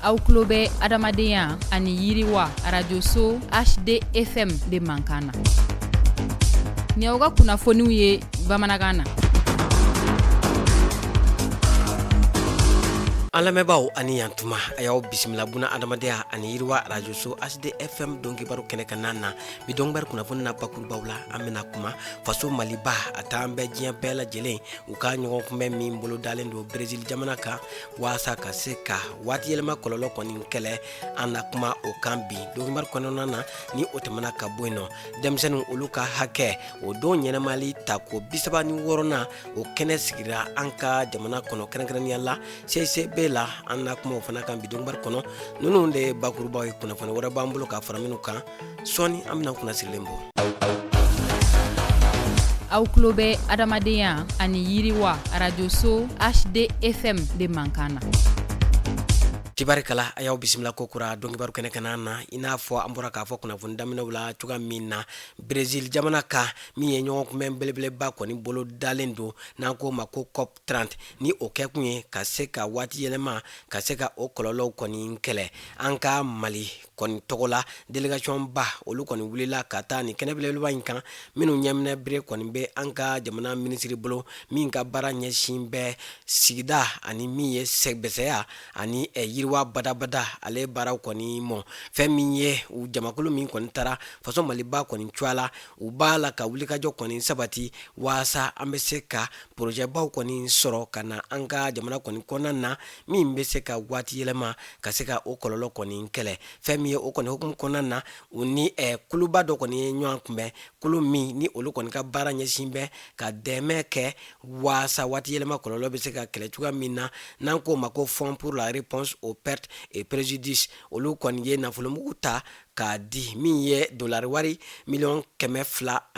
Aw tulo bɛ adamadenya ani yiriwa arajoso HDFM de mankan na. Nin y'aw ka kunnafoniw ye bamanankan na. An lamɛnbaaw ani yantuma, a y'aw bisimila buna adamadenya ani yiriwa arajoso HDFM donkibaru kɛnɛ kan na. Bi donkibaru kunnafoni na bakurubaw la, an bɛna kuma faso Maliba a taa bɛ diɲɛ bɛɛ lajɛlen u ka ɲɔgɔn kunbɛn min bolodalen don Brésil jamana kan waasa ka se ka waati yɛlɛma kɔlɔlɔ kɔni kɛlɛ. An na kuma o kan bi donkibaru kɔnɔna na. Ni o tɛmɛna ka bɔ yen nɔ, denmisɛnninw olu ka hakɛ o don ɲɛnamayali tako 36nan o kɛnɛ sigira an ka jamana kɔnɔ, kɛrɛnkɛrɛnnenya la CICB la. An na kuma o fana kan bi donkibaru kɔnɔ. Ninnu de ye bakurubaw ye. Kunnafoni wɛrɛ b'an bolo ka fara minnu kan sɔɔni, an bɛna kunnasirilen bɔ. Aw tulo bɛ adamadenya ani yiriwa arajoso HDFM de mankan na. Tibarikala, a y'aw bisimila ko kura donkibaru kɛnɛ kan na. I n'a fɔ an bɔra k'a fɔ kunnafoni daminɛw la cogoya min na, Brésil jamana kan min ye ɲɔgɔn kunbɛn belebeleba kɔni bolo dalen don, n'an k'o ma ko COP 30, ni o kɛkun ye ka se ka waati yɛlɛma ka se ka o kɔlɔlɔw kɔni kɛlɛ. An ka Mali kɔni tɔgɔ la, délégation ba olu kɔni wulila ka taa nin kɛnɛ belebeleba in kan, minnu ɲɛminɛ bere kɔni bɛ an ka jamana minisiri bolo, min ka baara ɲɛsin bɛ sigida ani min ye sɛbɛsɛya ani yiriwa badabada ale baaraw kɔni mɔ. Fɛn min ye u jamakulu min kɔni taara faso Maliba kɔni cogoya la, u b'a la ka wulikajɔ kɔni sabati waasa an bɛ se ka porozɛbaw kɔni sɔrɔ ka na an ka jamana kɔni kɔnɔna na, min bɛ se ka waati yɛlɛma ka se ka o kɔlɔlɔ kɔni kɛlɛ. Fɛn min ye o kɔni hukumu kɔnɔna na, u ni kuluba dɔ kɔni ye ɲɔgɔn kunbɛn, kulu min ni olu kɔni ka baara ɲɛsin bɛ ka dɛmɛ kɛ waasa waati yɛlɛma kɔlɔlɔ bɛ se ka kɛlɛ cogoya min na, n'an k'o ma ko Fonds pour la réponse aux pertes et préjudices. Olu kɔni ye nafolomugu ta k'a di, min ye dolari wari miliyɔn 250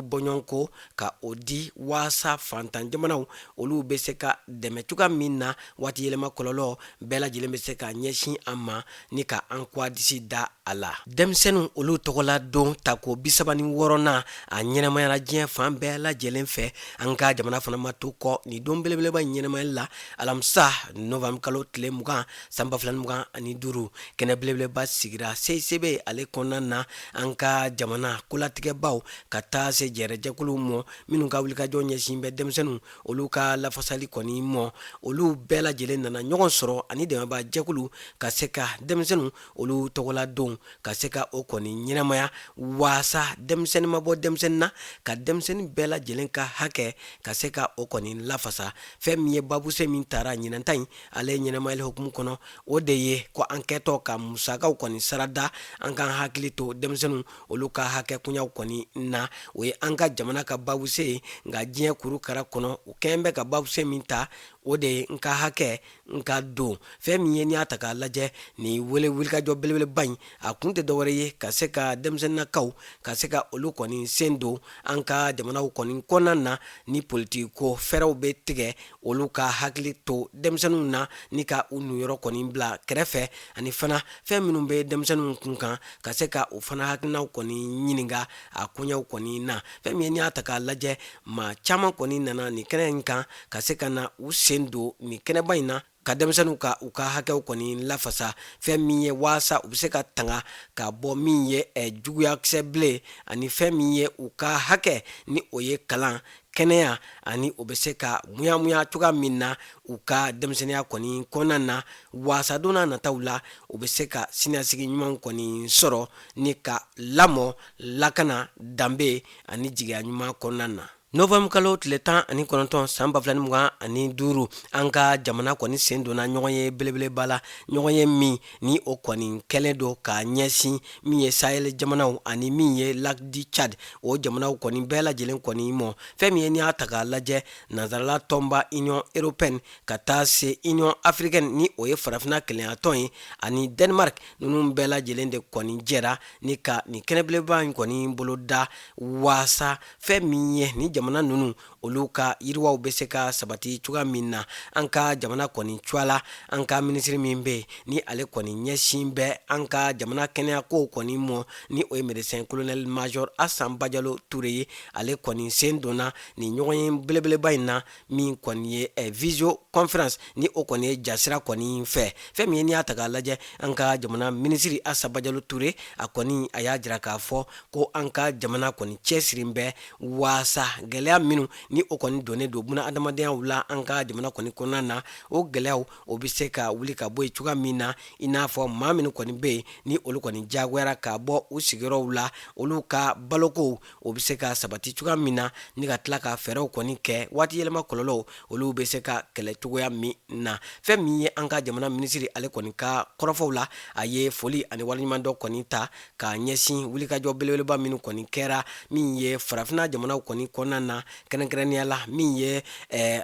bɔɲɔgɔnko, ka o di waasa fantan jamanaw olu bɛ se ka dɛmɛ cogoya min na, waati yɛlɛma kɔlɔlɔ bɛɛ lajɛlen bɛ se ka ɲɛsin an ma ni ka an kwa disi da a la. Denmisɛnninw olu tɔgɔla don tako 36nan a ɲɛnamayara diɲɛ fan bɛɛ lajɛlen fɛ. An ka jamana fana ma to kɔ nin don belebeleba in ɲɛnamayali la. Alamisa novembre kalo tile 20 san 2025, kɛnɛ belebeleba sigira CICB ale kɔnɔna na. An ka jamana kolatigɛbaw ka taa se jɛrɛjɛkuluw mɔ minnu ka wulikajɔ ɲɛsin bɛ denmisɛnninw olu ka lafasali kɔni mɔ, olu bɛɛ lajɛlen nana ɲɔgɔn sɔrɔ ani dɛmɛbaa jɛkulu ka se ka denmisɛnninw olu tɔgɔla don ka se ka o kɔni ɲɛnamaya, waasa denmisɛnnin ma bɔ denmisɛnnin na, ka denmisɛnnin bɛɛ lajɛlen ka hakɛ ka se ka o kɔni lafasa. Fɛn min ye babuse min tara ɲinan ta in ale ɲɛnamayali hukumu kɔnɔ, o de ye ko an kɛtɔ ka musakaw kɔni sarada, an k'an hakili to denmisɛnninw olu ka hakɛ kunyaw kɔni na. O ye an ka jamana ka babuse ye, nka diɲɛ kuru kara kɔnɔ, u kɛn bɛ ka babuse min ta, o de ye n ka hakɛ, n ka don. Fɛn min ye n'i y'a ta k'a lajɛ, nin wele wulikajɔ belebeleba in a kun tɛ dɔwɛrɛ ye ka se ka denmisɛnninnakaw ka se ka olu kɔni sen don an ka jamanaw kɔni kɔnɔna na, ni politiki ko fɛɛrɛw bɛ tigɛ, olu ka hakili to denmisɛnninw na ni ka u niyɔrɔ kɔni bila kɛrɛfɛ, ani fana fɛn minnu bɛ denmisɛnninw kun kan, ka se ka u fana hakilinaw kɔni ɲininka a koɲɛw kɔni na. Fɛn min ye n'i y'a ta k'a lajɛ, maa caman kɔni nana nin kɛnɛ in kan ka se ka na u sen don nin kɛnɛba in na, ka denmisɛnninw ka u ka hakɛw kɔni lafasa. Fɛn min ye waasa u bɛ se ka tanga ka bɔ min ye juguyakisɛ bilen, ani fɛn min ye u ka hakɛ ni o ye kalan, kɛnɛya, ani u bɛ se ka muyamuya cogoya min na u ka denmisɛnninya kɔni kɔnɔna na, waasa don n'a nataw la u bɛ se ka siniɲɛsigi ɲuman kɔni sɔrɔ ni ka lamɔ, lakana, danbe ani jigiya ɲuman kɔnɔna na. Novembre kalo tile 19 san 2025, an ka jamana kɔni sen donna ɲɔgɔn ye belebeleba la, ɲɔgɔn ye min ni o kɔni kɛlen don ka ɲɛsin min ye Sahel jamanaw ani min ye Lac du Tchad, o jamanaw kɔni bɛɛ lajɛlen kɔni mɔ. Fɛn min ye n'i y'a ta k'a lajɛ, nansarala tɔnba Union européenne ka taa se Union africaine ni o ye farafinna kelenyatɔn ye, ani Denmark, ninnu bɛɛ lajɛlen de kɔni jɛra ni ka nin kɛnɛbeleba in kɔni boloda, waasa fɛn min ye ni jamana jamana ninnu olu ka yiriwaw bɛ se ka sabati cogoya min na. An ka jamana kɔni cogoya la, an ka minisiri min bɛ yen ni ale kɔni ɲɛsin bɛ an ka jamana kɛnɛya kow kɔni mɔ, ni o ye médecin colonel major Asan Bajalo Ture ye, ale kɔni sen donna nin ɲɔgɔn ye belebeleba in na, min kɔni ye visio conférence, ni o kɔni ye jasira kɔni fɛ. Fɛn min ye, n'i y'a ta k'a lajɛ, an ka jamana minisiri Asa Bajalo Ture, a kɔni a y'a jira k'a fɔ ko an ka jamana kɔni cɛsiri bɛ waasa gɛlɛya minnu ni o kɔni donnen don buna adamadenyaw la an ka jamana kɔni kɔnɔna na, o gɛlɛyaw o bɛ se ka wuli ka bɔ yen cogoya min na, i n'a fɔ maa minnu kɔni bɛ yen ni olu kɔni jagoyara ka bɔ u sigiyɔrɔw la, olu ka balokow o bɛ se ka sabati cogoya min na, ni ka tila ka fɛɛrɛw kɔni kɛ waati yɛlɛma kɔlɔlɔw olu bɛ se ka kɛlɛ cogoya min na. Fɛn min ye, an ka jamana minisiri ale kɔni ka kɔrɔfɔw la, a ye foli ani waleɲumandɔn kɔni ta k'a ɲɛsin wulikajɔ belebeleba minnu kɔni kɛra min ye farafinna jamanaw kɔni kɔnɔna na, kɛrɛnkɛrɛnnenya la min ye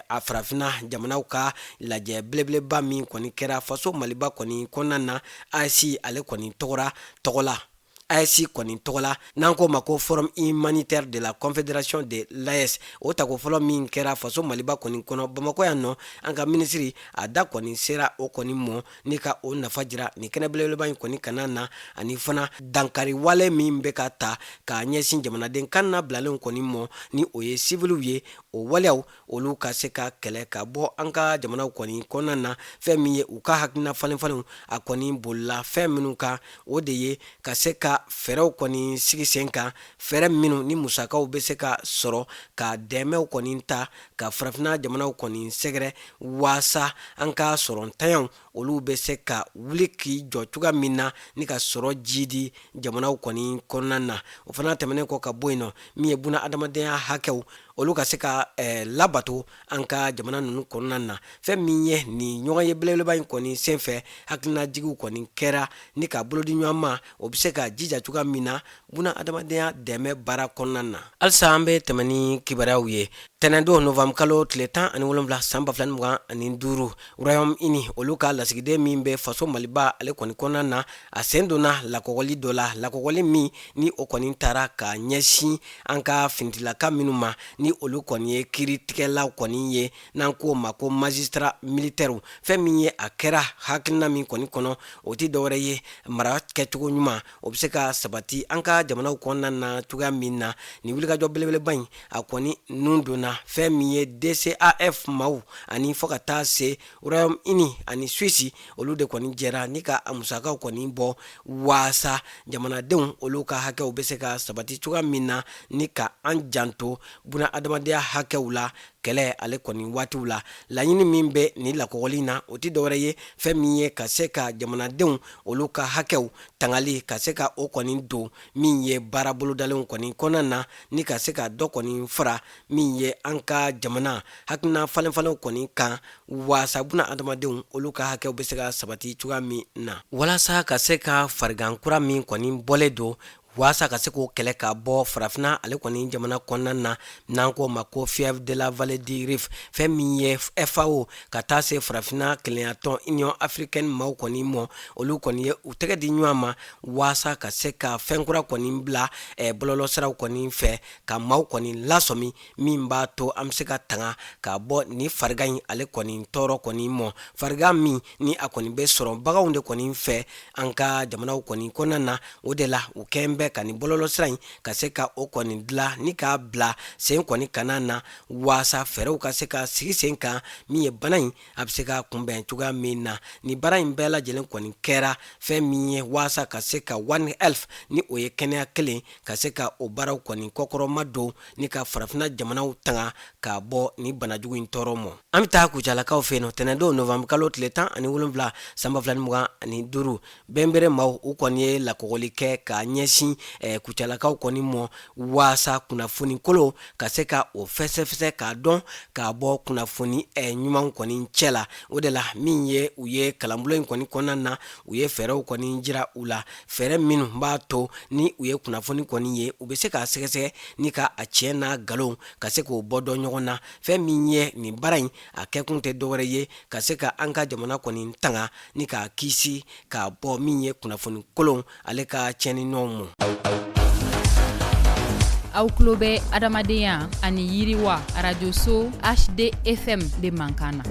a farafinna jamanaw ka lajɛ belebeleba min kɔni kɛra faso Maliba kɔni kɔnɔna na, AES ale kɔni tɔgɔra tɔgɔ la, AES kɔni tɔgɔ la, n'an k'o ma ko Forum humanitaire de la Confédération de l'AES. O tako fɔlɔ min kɛra faso Maliba kɔni kɔnɔ Bamakɔ yan nɔ, an ka minisiri a da kɔni sera o kɔni mɔ ni ka o nafa jira nin kɛnɛ belebeleba in kɔni kana na, ani fana dankari wale min bɛ ka ta k'a ɲɛsin jamanaden kan nabilalenw kɔni mɔ, ni o ye siviliw ye, o waleyaw olu ka se ka kɛlɛ ka bɔ an ka jamanaw kɔni kɔnɔna na. Fɛn min ye, u ka hakilina falenfalenw a kɔni bolila fɛn minnu kan, o de ye ka se ka fɛɛrɛw kɔni sigi sen kan, fɛɛrɛ minnu ni musakaw bɛ se ka sɔrɔ ka dɛmɛw kɔni ta ka farafinna jamanaw kɔni sɛgɛrɛ, waasa an ka sɔrɔntanyaw olu bɛ se ka wuli k'i jɔ cogoya min na, ni ka sɔrɔ jidi jamanaw kɔni kɔnɔna na. O fana tɛmɛnen kɔ ka bɔ yen nɔ, min ye buna adamadenya hakɛw olu ka se ka labato an ka jamana ninnu kɔnɔna na. Fɛn min ye, nin ɲɔgɔn ye belebeleba in kɔni senfɛ, hakilinajigiw kɔni kɛra ni ka bolodi ɲɔgɔn ma, o bɛ se ka jija cogoya min na buna adamadenya dɛmɛ baara kɔnɔna na. Halisa an bɛ tɛmɛ ni kibaruyaw ye. Tɛnɛndon novembre kalo tile 17 san 2025, Royaume-Uni olu ka lasigiden min bɛ faso Maliba ale kɔni kɔnɔna na, a sen donna lakɔgɔli dɔ la, lakɔgɔli min ni o kɔni taara ka ɲɛsin an ka finitigilaka minnu ma, ni olu kɔni ye kiiritigɛlaw kɔni ye, n'an k'o ma ko magistrat militaire. Fɛn min ye, a kɛra hakilina min kɔni kɔnɔ, o tɛ dɔwɛrɛ ye mara kɛcogo ɲuman o bɛ se ka sabati an ka jamanaw kɔnɔna na cogoya min na. Nin wulikajɔ belebeleba in a kɔni nun donna fɛn min ye DCAF maaw ani fo ka taa se Royaume-Uni ani Suisse, olu de kɔni jɛra ni ka a musakaw kɔni bɔ waasa jamanadenw olu ka hakɛw bɛ se ka sabati cogoya min na, ni ka an janto buna adamadenya hakɛw la kɛlɛ ale kɔni waatiw la. Laɲini min bɛ nin lakɔgɔli na, o tɛ dɔwɛrɛ ye fɛn min ye ka se ka jamanadenw olu ka hakɛw tangali ka se ka o kɔni don min ye baara bolodalenw kɔni kɔnɔna na, ni ka se ka dɔ kɔni fara min ye an ka jamana hakilina falenfalenw kɔni kan, waasa buna adamadenw olu ka hakɛw bɛ se ka sabati cogoya min na, walasa ka se ka farigan kura min kɔni bɔlen don, waasa ka se k'o kɛlɛ ka bɔ farafinna ale kɔni jamana kɔnɔna na, n'an k'o ma ko fièvre de la vallée du Rift. Fɛn min ye, FAO ka taa se farafinna kelenyatɔn Union africaine maaw kɔni mɔ, olu kɔni ye u tɛgɛ di ɲɔgɔn ma waasa ka se ka fɛn kura kɔni bila bɔlɔlɔsiraw kɔni fɛ, ka maaw kɔni lasɔmi min b'a to an bɛ se ka tanga ka bɔ ni farigan in ale kɔni tɔɔrɔ kɔni mɔ, farigan min ni a kɔni bɛ sɔrɔ baganw de kɔni fɛ an ka jamanaw kɔni kɔnɔna na. O de la u kɛn bɛ ka nin bɔlɔlɔsira in ka se ka o kɔni dilan ni k'a bila sen kɔni kana na, waasa fɛɛrɛw ka se ka sigi sen kan min ye bana in a bɛ se ka kunbɛn cogoya min na. Nin baara in bɛɛ lajɛlen kɔni kɛra fɛn min ye waasa ka se ka One Health, ni o ye kɛnɛya kelen, ka se ka o baaraw kɔni kɔkɔrɔma don ni ka farafinna jamanaw tanga ka bɔ ni banajugu in tɔɔrɔ mɔ. An bɛ taa Kucalakaw fɛ yen nɔ. Tɛnɛndon novembre kalo tile 17 san 2025, Bɛnbere maaw u kɔni ye lakɔgɔli kɛ ka ɲɛsin Kucalakaw kɔni mɔ, waasa kunnafoni kolon ka se ka o fɛsɛfɛsɛ k'a dɔn k'a bɔ kunnafoni ɲuman kɔni cɛ la. O de la min ye, u ye kalanbulon in kɔni kɔnɔna na, u ye fɛɛrɛw kɔni jira u la, fɛɛrɛ minnu b'a to ni u ye kunnafoni kɔni ye, u bɛ se k'a sɛgɛsɛgɛ ni ka a tiɲɛ n'a nkalon ka se k'o bɔ dɔn ɲɔgɔn na. Fɛn min ye, nin baara in a kɛkun tɛ dɔwɛrɛ ye ka se ka an ka jamana kɔni tanga ni k'a kisi k'a bɔ min ye kunnafoni kolon ale ka tiɲɛni nɔ mɔ. Aw tulo bɛ adamadenya ani yiriwa arajoso HDFM de mankan na.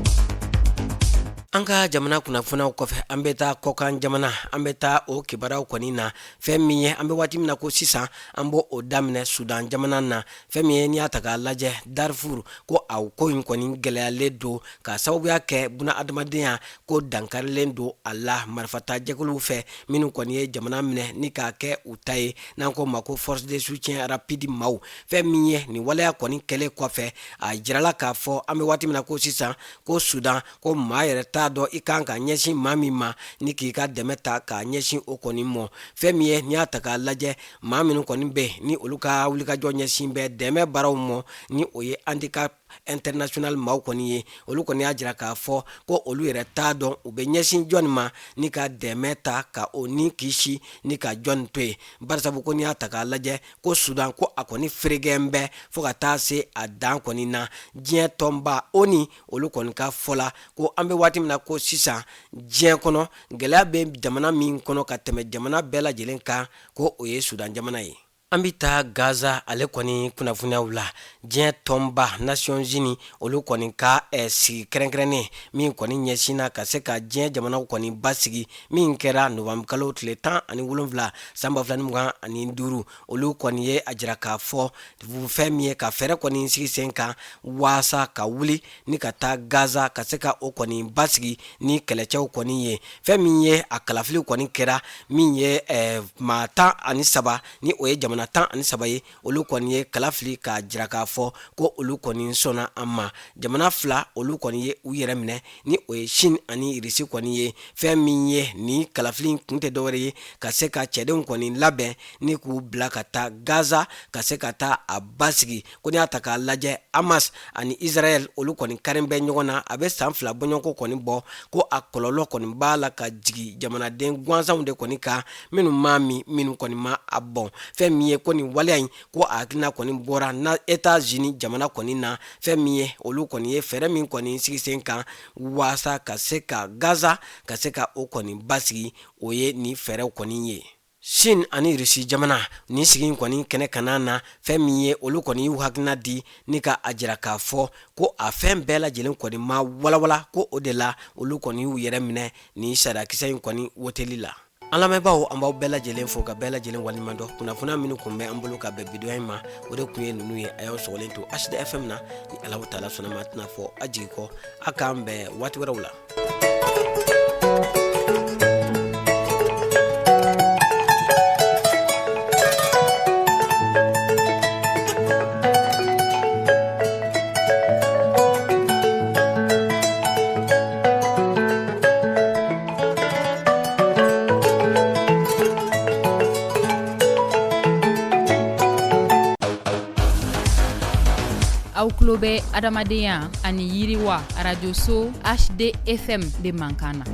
An ka jamana kunnafoniyaw kɔfɛ, an bɛ taa kɔkan jamana, an bɛ taa o kibaruyaw kɔni na. Fɛn min ye, an bɛ waati min na ko sisan, an b'o o daminɛ Sudan jamana na. Fɛn min ye, n'i y'a ta k'a lajɛ, Darfur ko a ko in kɔni gɛlɛyalen don ka sababuya kɛ buna adamadenya ko dankarilen don a la marifata jɛkuluw fɛ minnu kɔni ye jamana minɛ ni k'a kɛ u ta ye, n'an ko ma ko force de soutien rapide maaw. Fɛn min ye, nin waleya kɔni kɛlen kɔfɛ, a jirala k'a fɔ an bɛ waati min na ko sisan, ko Sudan ko maa yɛrɛ t'a dɔn i kan ka ɲɛsin maa min ma ni k'i ka dɛmɛ ta k'a ɲɛsin o kɔni mɔ. Fɛn min ye, n'i y'a ta k'a lajɛ, maa minnu kɔni bɛ ni olu ka wulikajɔ ɲɛsin bɛ dɛmɛ baaraw mɔ, ni o ye Handicap International maaw kɔni ye, olu kɔni y'a jira k'a fɔ ko olu yɛrɛ t'a dɔn u bɛ ɲɛsin jɔni ma ni ka dɛmɛ ta ka o ni kisi ni ka jɔni to yen, barisabu ko n'i y'a ta k'a lajɛ ko Sudan ko a kɔni ferekɛn bɛ fo ka taa se a dan kɔni na. Diɲɛ tɔnba ONU olu kɔni ka fɔ la ko an bɛ waati min na ko sisan, diɲɛ kɔnɔ gɛlɛya bɛ jamana min kɔnɔ ka tɛmɛ jamana bɛɛ lajɛlen kan, ko o ye Sudan jamana ye. An bɛ taa Gaza ale kɔni kunnafoniyaw la. Diɲɛ tɔnba Nations Unies olu kɔni ka sigi kɛrɛnkɛrɛnnen min kɔni ɲɛsinna ka se ka diɲɛ jamanaw kɔni basigi, min kɛra novembre kalo tile 17 san 2025, olu kɔni ye a jira k'a fɔ fɛn min ye ka fɛɛrɛ kɔni sigi sen kan waasa ka wuli ni ka taa Gaza ka se ka o kɔni basigi ni kɛlɛcɛw kɔni ye. Fɛn min ye, a kalafili kɔni kɛra min ye, maa 13, ni o ye jamana 13 ye, olu kɔni ye kalafili k'a jira k'a fɔ ko olu kɔni sɔnna a ma. Jamana fila olu kɔni ye u yɛrɛ minɛ, ni o ye Chine ani Russie kɔni ye. Fɛn min ye, ni kalafili kun tɛ dɔwɛrɛ ye ka se ka cɛdenw kɔni labɛn ni k'u bila ka taa Gaza ka se ka taa a basigi. Ko n'i y'a ta k'a lajɛ, Hamas ani Israël olu kɔni karen bɛ ɲɔgɔn na, a bɛ san 2 bɔɲɔgɔnko kɔni bɔ, ko a kɔlɔlɔ kɔni b'a la ka jigin jamanaden gansanw de kɔni kan, minnu ma min, minnu kɔni ma a bɔn. Fɛn min ye, ko nin waleya in ko a hakilina kɔni bɔra na États-Unis jamana kɔni na. Fɛn min ye, olu kɔni ye fɛɛrɛ min kɔni sigi sen kan waasa ka se ka Gaza ka se ka o kɔni basigi, o ye nin fɛɛrɛw kɔni ye. Chine ani Russie jamana nin sigi in kɔni kɛnɛ kanna na, fɛn min ye, olu kɔni y'u hakilina di ni ka a jira k'a fɔ ko a fɛn bɛɛ lajɛlen kɔni ma walawala, ko o de la olu kɔni y'u yɛrɛ minɛ nin sariyakisɛ in kɔni woteli la. An lamɛnbaaw, an b'aw bɛɛ lajɛlen fo ka bɛɛ lajɛlen waleɲuman dɔn. Kunnafoniya minnu kun bɛ an bolo ka bɛn bidonya in ma, o de kun ye ninnu ye. A y'aw sɔgɔlen to HDFM na. Ni Alahu taala sɔnna ma, tɛna fɔ a jigi kɔ, a k'an bɛn waati wɛrɛw la. Aw tulo bɛ adamadenya ani yiriwa arajoso HDFM de mankan na.